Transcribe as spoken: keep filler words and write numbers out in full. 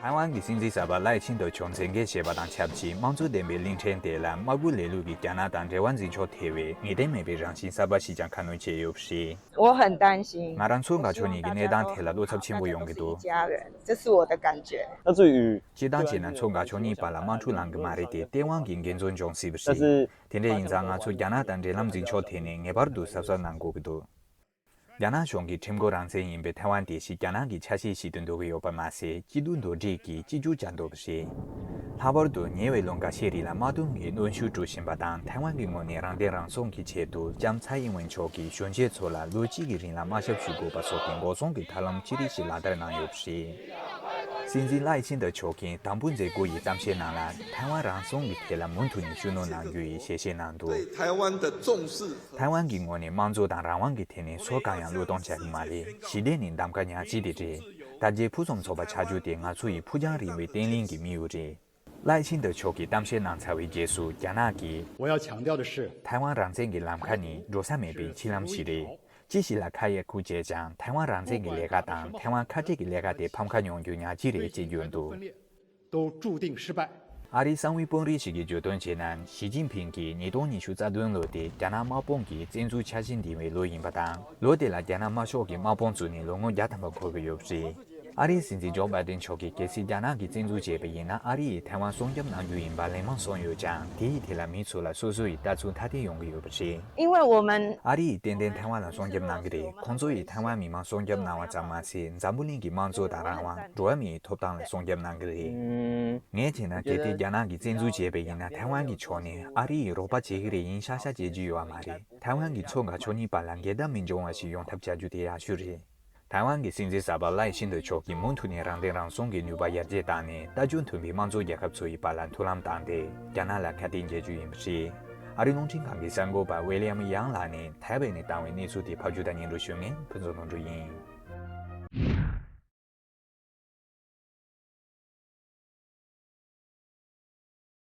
ཐའེ་ཝན་གྱི་སྲིད་འཛིན་གསར་པ་ལའེ་ཆིང་ཏེ་མཆོག་མཚན་སྐད་བཤད་པ་དང་ཆབས་ཅིག་དམངས་གཙོ་ལྡན་པའི་གླིང་ཕྲན་དེ་ལ་དམར་པོའི་ལས་ལུགས་ཀྱིས་རྒྱ་ནག་དང་འབྲེལ་བ་འཛིན་ཕྱོགས་ཐེ་བའི་ངེས་གཏན་མེད་པའི་རང་བཞིན་གསར་པ་ཞིག་ཀྱང་ཁ་སྣོན་བྱས་ཡོད་པ་རེད། 我很担心。 ང་རང་ཚོ་འགག་ཕྱོགས་གཉིས་ཀྱི་གནས་སྟངས་ཐད་ལ་བློ་འཚབ་ཆེན་པོ་ཡོང་གི་འདུག 家人，这是我的感觉。 他对于 སྤྱིར་བཏང་བྱས་ན་ཚོ་འགག་ཕྱོགས་གཉིས་བར་ལ་དམག་འཁྲུག་ལངས་ཀྱི་མ་རེད་དེ། ལྟེ་དབང་གི་འགན་འཛིན་འབྱུང་སྲིད་པ་རེད། དེ་འདྲ་ཡིན་ཙང་ང་ཚོ་རྒྱ་ནག་དང་འབྲེལ་ལམ་འཛིན་ཕྱོགས་ཐད་ནས་ངེས་པར་དུ་གཟབ་གཟབ་གནང་དགོས་ཀྱི་འདུག་རྒྱ་ནག་གཞུང་གིས་ཁྲིམས་སྒོ་རང་བཙན་ཡིན་པའི་ཐའེ་ཝན་དེ་བཞིན་རྒྱ་ནག་གི་ཆ་ཤས་ཤིག་ཏུ་འདོད་ཀྱི་ཡོད་པ་མ་ཟད། སྐྱིད་སྡུག་འདུ་འགྲིག་གིས་གཅིག་གྱུར་བྱ་འདོད་པ་རེད། ལྷག་པར་དུ་ཉེ་བའི་ལོ་འགའ་ཤས་རིང་ལ་དམག་དོན་གྱི་གནོན་ཤུགས་སྤྲོད་བཞིན་པ་དང་། ཐའེ་ཝན་གྱི་ངོས་ནས་རང་བདེན་རང་སྲུང་གི་ཆེད་དུ་ལྕམ་ཚའེ་ཨིན་ཝེན་མཆོག་གིས་གཞོན་སྐྱེས་ཚོ་ལ་ལོ་གཅིག་གི་རིང་ལ་དམག་ཞབས་ཞུ་དགོས་པ་སོགས་ཀྱི་འགོག་སྲུང་གི་ཐབས་ལམ་ཅི་རིགས་ཤིག་ལག་བསྟར་གནང་ཡོད་པ་རེད། སྲིད་འཛིན་ལའེ་ཆིང་ཏེ་མཆོག་གིས་དང་པོ་མཛད་སྒོ་ཡི་གཏམ་བཤད་ནང་ལ་ཐའེ་ཝན་རང་སྲུང་གི་ཐད་ལ་མུ་མཐུད་ནས་ཤུགས་སྣོན་གནང་རྒྱུ་ཡི་ཞལ་བཞེས་གནང་འདུག 对台湾的重视。 ཐའེ་ཝན་གྱི་ངོས་ནས་དམངས་གཙོ་དང་རང་དབང་གི་ཐད་ནས་ཚོར་གང་ཡང་བློས་གཏོང་བྱ་གི་མ་རེད། ཞི་བདེ་ནི་གདམ་ག་ཉག་གཅིག་དེ་རེད། དར་རྒྱས་ཕུན་སུམ་ཚོགས་པ་ཆགས་རྒྱུ་དེ་ང་ཚོ་ཡི་ཕུགས་རྒྱང་རིང་བའི་བརྟན་ལྷིང་གི་དམིགས་ཡུལ་རེད། ལའེ་ཆིང་ཏེ་མཆོག་གིས་གཏམ་བཤད་གནང་ཚར་བའི་རྗེས་སུ་རྒྱ་ནག་གིས། 我要强调的是， ཐའེ་ཝན་རང་བཙན་གྱི་ལམ་ཁ་ནི་འགྲོ་ས་མེད་པའི་འཆི་ལམ་ཞིག་རེད། ཅི་ཞིག་ལ་ཁ་ཡ་ཁུ་བྱས་ཀྱང་ཐའེ་ཝན་རང་བཙན་གྱི་ལས་ཀ་དང་ཐའེ་ཝན་ཁ་བྲལ་གྱི་ལས་ཀ་དེ་ཕམ་ཁ་མྱོང་རྒྱུ་ཉག་གཅིག་རེད་ཅེས་བརྗོད་འདུག 都注定失败。 ཨ་རིའི་གསང་བའི་དཔོན་རིགས་ཤིག་གིས་བརྗོད་དོན་བྱས་ན། ཞི་ཅིན་ཕིང་གིས་ཉིས་སྟོང་ཉི་ཤུ་རྩ་བདུན་ལོ་དེ་རྒྱ་ནག་དམག་དཔུང་གི་བཙན་འཛུལ་འཆར་གཞི་འདིང་བའི་ལོ་ཡིན་པ་དང་། ལོ་དེ་ལ་རྒྱ་ནག་དམར་ཤོག་གི་དམག་དཔུང་བཙུགས་ནས་ལོ་ངོ་བརྒྱ་ཐམ་པ་འཁོར་གྱི་ཡོད་པ་རེད། ཨ་རིའི་སྲིད་འཛིན་ཇོ་བྷའི་ཏིན་མཆོག་གིས་གལ་སྲིད་རྒྱ་ནག་གིས་བཙན་འཛུལ་བྱས་པ་ཡིན་ན། ཨ་རི་ཡིས་ཐའེ་ཝན་སྲུང་སྐྱོབ་གནང་རྒྱུ་ཡིན་པ་ལན་མང་གསུངས་ཡོད་ཀྱང་། དེ་ཡི་ཐད་ལ་མི་ཚོ་ལ་སོ་སོ་ཡི་ལྟ་ཚུལ་ཐ་དད་ཡོང་གི་ཡོད་པ་རེད། 因为我们 ཨ་རི་ཡིས་ཏན་ཏན་ཐའེ་ཝན་ལ་སྲུང་སྐྱོབ་གནང་གི་རེད། ཁོང་ཚོ་ཡིས་ཐའེ་ཝན་མི་མང་སྲུང་སྐྱོབ་གནང་བ་ཙམ་མ་ཟད། འཛམ་བུ་གླིང་གི་དམངས་གཙོ་དང་རང་དབང་། འགྲོ་བ་མིའི་ཐོབ་ཐང་ལ་སྲུང་སྐྱོབ་གནང་གི་རེད། ངས་བྱས་ན་གལ་ཏེ་རྒྱ་ནག་གིས་བཙན་འཛུལ་བྱས་པ་ཡིན་ན། ཐའེ་ཝན་གྱི་ཕྱོགས་ནས་ཨ་རི་ཡིས་རོགས་པ་བྱེད་ཀྱི་རེད། ཡིན་ཤག་ཤག་བྱེད་རྒྱུ་ཡོད་པ་མ་རེད། ཐའེ་ཝན་གྱི་མཚོ་འགག་ཕྱོགས་གཉིས་བར་ལ་འགལ་ཟླ་མི་འབྱུང་བ་ཞིག་ཡོང་ཐབས་བྱ་རྒྱུ་དེ་ཡག་ཤོས་རེད། ཐའེ་ཝན་གྱི་སྲིད་འཛིན་གསར་པ་ལའེ་ཆིང་ཏེ་མཆོག་གིས་མུ་མཐུད་ནས་རང་བདེན་རང་སྲུང་གི་ནུས་པ་ཡར་རྒྱས་བཏང་ནས། རྟ་རྒྱུག་མཐུན་པའི་དམངས་གཙོ་རྒྱལ་ཁབ་ཚོ་ཡི་བར་ལ་མཐུན་ལམ་བཏང་སྟེ། རྒྱ་ནག་ལ་ཁ་གཏད་འཇལ་རྒྱུ་ཡིན་པ་རེད། ཨ་རིའི་རླུང་འཕྲིན་ཁང་གི་གསར་འགོད་པ་ཝེ་ལི་ཡམ་ཡང་ལགས་ནས་ཐའེ་ཝན་ནས་བཏང་བའི་གནས་ཚུལ་དེ་ཕབ་སྒྱུར་དང་སྙན་སྒྲོན་ཞུ་མཁན་ཕུན་ཚོགས་ལྷུན་གྲུབ་ཡིན།